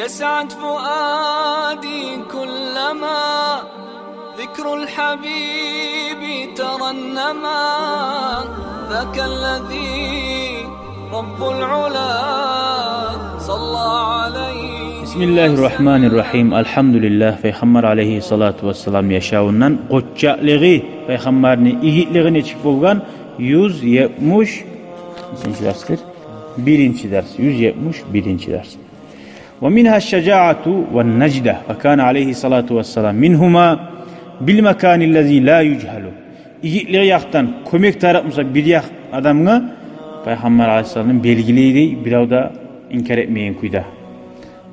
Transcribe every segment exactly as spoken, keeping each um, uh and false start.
يسعد فؤادي كلما ذكر الحبيب ترنما، ذاك الذي رب العلا صلى عليه. بسم الله الرحمن الرحيم. الحمد لله. Пайхаммар алейгьиссалату вассалам яшавундан къоччакълыгъы, пайхаммарны игитлиги нечик болгъан? Юз етмиш, нечинчи дарсдыр? Биринчи дарс. Юз етмиш биринчи дарс. ومنها الشجاعة والنجدة، فكان عليه الصلاة والسلام منهما بالمكان الذي لا يجهل. Игитлиги якъдан кёмек тарыкъ буса бир якъ адамгъа, пайхаммар алейгьиссалам белгили эди, бирев де инкар этмейген кюйде.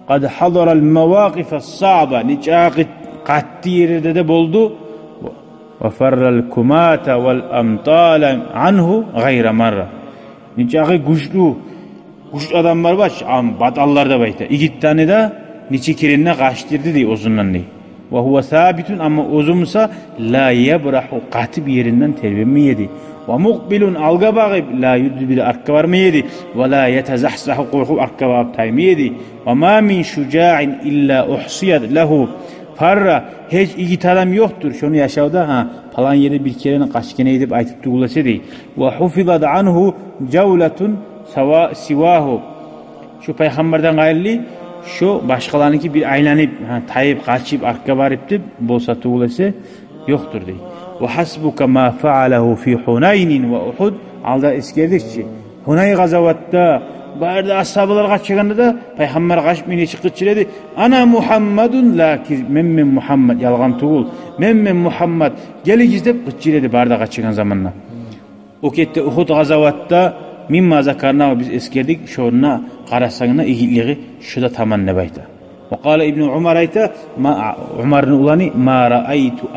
قد حضر المواقف الصعبة, нечакъы къатты ерлерде де болду. وفر الكماة والأمطال عنه غير مرة. Нечакъы гючлю, гючлю адамлар бар чы, ам, баталлар деп айта. Игитни де нече керен де къачдырды дей оьзюнден дей. وهو ثابت, амма оьзю буса, لا يبرح, къатып еринден тербенмей эди. ومقبل, алгъа багъып, لا يدبر, артгъа бармай эди. ولا يتزحزح, къоркъуп артгъа багъып таймай эди. وما من شجاع إلا أحصيت له فرة, гьеч игит адам ёкъдур шону яшавда, гьа, палан ерде бир керен къачгъан эди деп айтып тюгюл эсе дей. وحفظت عنه جولة سوى-, سواه. Шо пайхаммардан къайры шо башгъаларыныки бир айланып, гьа, тайып, къачып, артгъа барып деп болса тюгюл эсе, ёкъдур дей. وحسبك ما فعله في حنين وأحد. Алда эсгердик чи, Гьунайн къазаватда бары да асгьабалар къачагъанда да, пайхаммар къачмай, нечик къычыра эди: «Ана Мугьаммадун, ла кизиб, мен, мен Мугьаммад, ялгъан тюгюл, мен, мен Мугьаммад, гелигиз», — деп къычыра эди бары да къачагъан заманда. О гетди Угьуд къазаватда, мимма закарнагьу, биз эсгердик, шонда къарасанг да игитлиги шо да таман деп айта. Ва къала Ибну Умар, айта, ма, Умарны уланы: «Ма раайту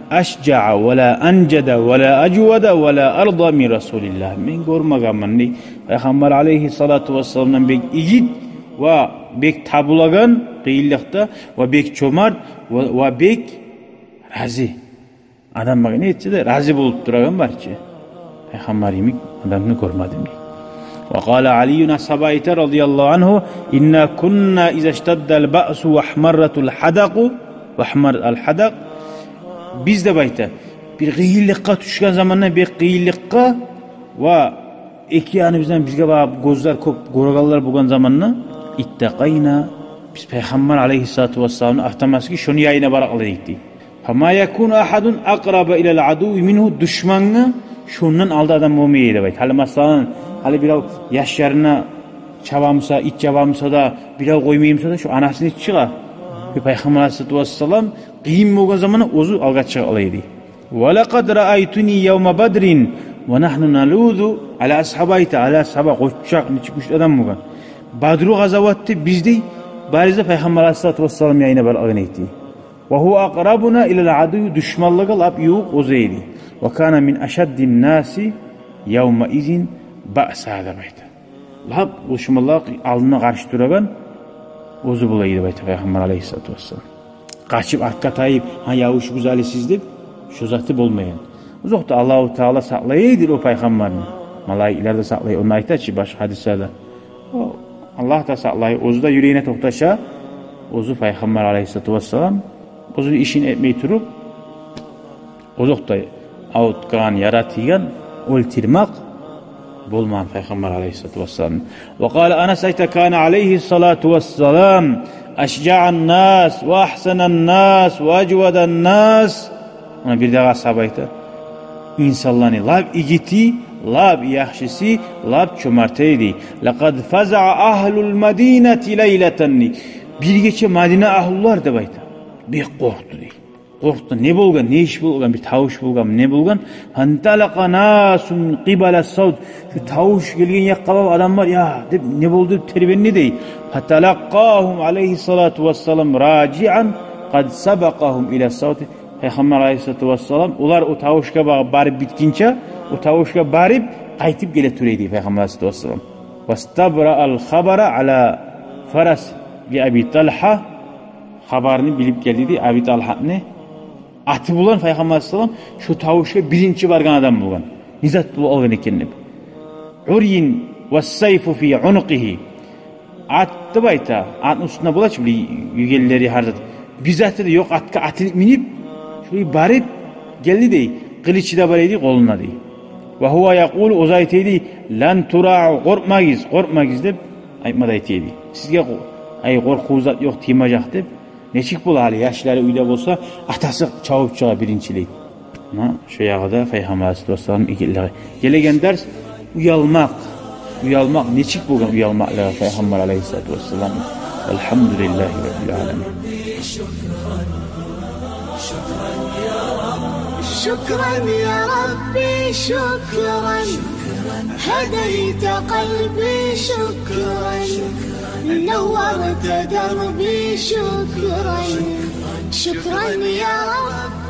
ашжаа ва ла анжада ва ла ажвада ва ла арда мин Расулиллагь». Мен гёрмегенмен дей, Пайхаммар алейгьиссалату вассаламдан бек игит ва бек табулагъан къыйынлыкъда, ва бек чомарт, ва, ва бек рази. Адам багъа не этсе де рази болуп турагъан бар чы, Пайхаммар йимик адамны гёрмедим дей. Ва къала Алийюн, асгьаба айта, радияллагьу ангьу: «Инна кунна иза штаддал баъсу ва ахмарратул хадакъу, ва ахмарратул хадакъ». Биз, деп айта, бир къыйынлыкъгъа тюшген заманда, бир къыйынлыкъгъа, ва эки яныбыздан бизге багъып гёзлер кёп гёрегенлер болгъан заманда, иттакъайна, биз Пайхаммар алейгьиссалату вассаламны автоматически шону янына баракъ эдик дей. «Фама якуну ахадун акъраба илал адуви мингьу», душмангъа шондан алда адам болмай эди деп айта. Гьали, масала, гьали бирев яшларына чаба буса, ит чаба буса да, бирев къоймай буса да, шо анасыны ичи чыгъа. Бу Пайхаммар алейгьиссалату вассалам къыйын болгъан заманда оьзю алгъа чыгъа эди. «Ва лакъад раайтуни явма Бадрин ва нагьну налузу ала асгьаби», айта, ала асгьаба, къоччакъ, нечик гючлю адам болгъан. Бадру къазаватда биз дей, барыбыз да Пайхаммар алейгьиссалату вассаламны янына баргъан эдик дей. «Ва гьува акърабуна илал адуви», душманлагъа лап ювукъ оьзю эди. «Ва кана мин ашаддин наси явмаизин баъса», деп айта. Лап душманлар алдына къаршы турагъан оьзю бола эди деп айта Пайхаммар алейгьиссалату вассалам. Къачып, артгъа тайып, «Гьа, явушугъуз гьали сиз», деп, шо заты болмагъан. Озокъда, Аллагьу Таала сакълай эди о Пайхаммарны. Малайиклер де сакълай, ону айта чы башгъа гьадислерде. О, Аллагь да сакълай, оьзю де юрегине токъташа, оьзю Пайхаммар алейгьиссалату вассалам, оьзю ишин этмей туруп, озокъда, авуртгъан, яра тийген, оьлтюрмек болмагъан Пайхаммар алейгьиссалату вассалам. Ва къала Анас, айта: «Кана алейгьиссалату вассалам ашжаан нас ва ахсанан нас ва ажвадан нас». Муна бирдагъы асгьаба айта: «Инсанланы лап игити, лап яхшысы, лап чомарты эди. Лакъад фазаа агьлул мадинати лайлатан». Бир гече Мадина агьлулар, деп айта, бек къоркъду дей. Къоркъду. Не болгъан, не иш болгъан, бир тавуш болгъанмы, не болгъан? «Фанталакъа насун къибала савт». Шу тавуш гелген якъгъа багъып адамлар, «Я», деп, не болду деп тербенди дей. «Фаталакъагьум алейгьиссалату вассалам ражиан къад сабакъагьум ила савти». Пайхаммар алейгьиссалату вассалам, олар о тавушгъа багъып барып битгинче, о тавушгъа барып, къайтып геле тура эди Пайхаммар алейгьиссалату вассалам. «Вастабраал хабара ала фарас ли Аби Талгьа». Хабарны билип гелди дей Аби Талгьаны аты булан. Пайхаммар алейгьиссалам шо тавушгъа биринчи баргъан адам болгъан, не зат болуп алгъан экен деп. «Урйин ва сайфу фи унукъигьи». Ат деп айта, атны уьстюнде бола чы булай югенлери, гьар зат. Бир заты да ёкъ, атгъа атылып минип, шулай барып гелди дей. Къылычы да бар эди къолунда дей. Ва гьува якъулу, оьзю айта эди: «Лан турау, къоркъмагъыз, къоркъмагъыз», — деп айтма да айта эди. Сизге къо-, ай, къоркъув зат ёкъ, тиймежек деп. Нечик бола гьали, яшлары уьйде болса, атасы чабып чыгъа биринчилей. Муна шо ягъы да Пайхаммар алайгьиссалату вассалам игитлиги. Гелеген дарс — уялмакъ. Уялмакъ, нечик болгъан уялмакълыгъы Пайхаммар алайгьиссалату вассалам. Валгьамдулиллагьи раббил аламин. شكرا يا ربي، شكرا. هديت قلبي، شكرا. نورت دربي، شكرا. شكرا يا رب.